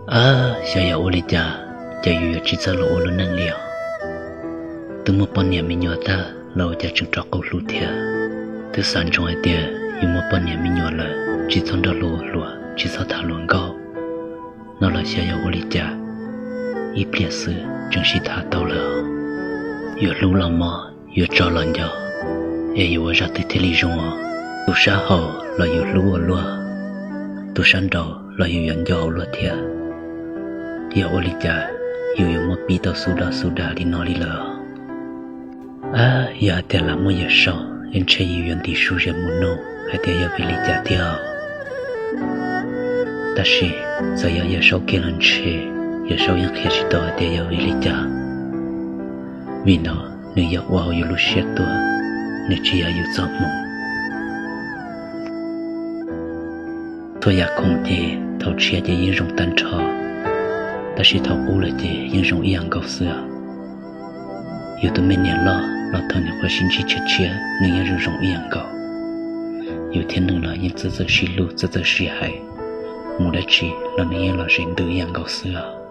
Ab, xyov yog ua li cas, ces yus yuav tsis txawj los ua lub neej li os. Twb muaj poj niam me nyuam tag los ua cas tseem rov qaug hlub thiab. Twb xav ntsoov hais tias yus muaj poj niam me nyuam lawm tsis txhob nrog luag ua luag, tsis txhob tham luag nkauj. No los xyov yog ua li cas, ib pliag xwb tseem sib tham tau lawm. Yuav hlub los mob, yuav tso los nco, es yuav ua zaj twg thiaj li zoo os? Tus sab hauv los yus hlub ua luaj, tus sab nraud los yus yuav nco ua luaj thiab. Yog ua li cas yus yuav muaj pib tau xub dog xub dag li no li lawm? Ab, yog hais tias lam muaj Yawm Saub es ntshe yus yuav ntim su zes mus nug hais tias yog vim li cas tiag. Tab sis txawm yog Yawm Saub kiag los ntshe Yawm Saub yeej qhia tsis tau hais tias yog vim li cas. Vim no nws yog ua hauv yus lub siab tuaj, nws tsis yog yus txoj hmoo. Txhua yam khoom ces thaum tshiab ces yeej zoo tag nrho, tab sis thaum qub lawm ces yeej zoo ib yam nkaus xwb. Yus tus me niam loj los thaum nyuam qhuav sib ntsib tshiab tshiab nws yeej zoo zoo ib yam nkaus. Yus thiab nws los yeej txawj txawj sib hlub txawj txawj sib hais, mus dab tsi los nws yeej los ze ntws ib yam nkaus xwb.